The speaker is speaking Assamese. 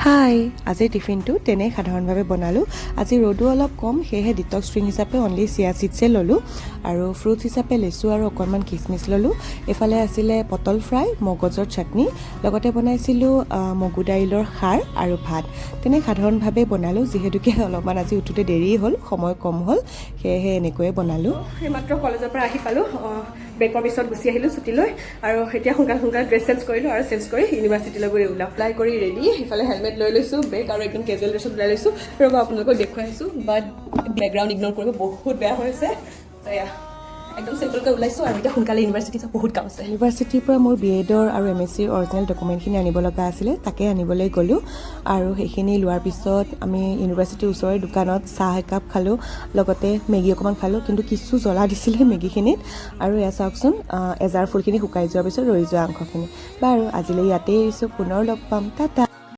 হাই, আজিৰ টিফিনটো তেনেই সাধাৰণভাৱে বনালোঁ। আজি ৰ'দো অলপ কম, সেয়েহে ডিটক্স ড্ৰিংক হিচাপে অনলি চিয়া চিডছে ল'লোঁ আৰু ফ্ৰুটছ হিচাপে লেচু আৰু অকণমান খিচমিচ ল'লোঁ। এইফালে আছিলে পটল ফ্ৰাই, মগজৰ চাটনি, লগতে বনাইছিলোঁ মগু দাইলৰ খাৰ আৰু ভাত। তেনে সাধাৰণভাৱে বনালোঁ, যিহেতুকে অলপমান আজি উঠোঁতে দেৰি হ'ল, সময় কম হ'ল, সেয়েহে এনেকৈয়ে বনালোঁ। এইমাত্ৰ কলেজৰ পৰা আহি পালোঁ। ব্ৰেকৰ পিছত গুচি আহিলোঁ ছুটী লৈ আৰু এতিয়া সোনকালে সোনকালে ড্ৰেছ চেঞ্জ কৰিলোঁ আৰু চেঞ্জ কৰি ইউনিভাৰ্চিটিলৈ গৈ ওলাওঁ। এপ্লাই কৰি ৰেডি, সেইফালে হেলমেট লৈ লৈছোঁ, বেগ আৰু একদম কেজুৱেল ড্ৰেছত ওলাই লৈছোঁ। ৰ'ব, আপোনালোকক দেখুৱাই আছোঁ, বাট বেকগ্ৰাউণ্ড ইগন'ৰ কৰিব, বহুত বেয়া হৈছে। তো এয়া একদম চিম্পলকৈ ওলাইছোঁ আৰু এতিয়া সোনকালে ইউনিভাৰ্চিটি যাওঁ, বহুত কাম আছে। ইউনিভাৰ্চিটিৰ পৰা মোৰ বি এডৰ আৰু এম এছ চিৰ অৰিজিনেল ডকুমেণ্টখিনি আনিব লগা আছিলে, তাকে আনিবলৈ গ'লোঁ। আৰু সেইখিনি লোৱাৰ পিছত আমি ইউনিভাৰ্চিটিৰ ওচৰৰে দোকানত চাহ একাপ খালোঁ, লগতে মেগী অকণমান খালোঁ। কিন্তু কিছু জ্বলা দিছিলে মেগীখিনিত। আৰু এয়া চাওকচোন, এজাৰ ফুলখিনি শুকাই যোৱাৰ পিছত ৰৈ যোৱা অংশখিনি। বাৰু, আজিলৈ ইয়াতেই এৰিছোঁ। পুনৰ লগ পাম। টাটা।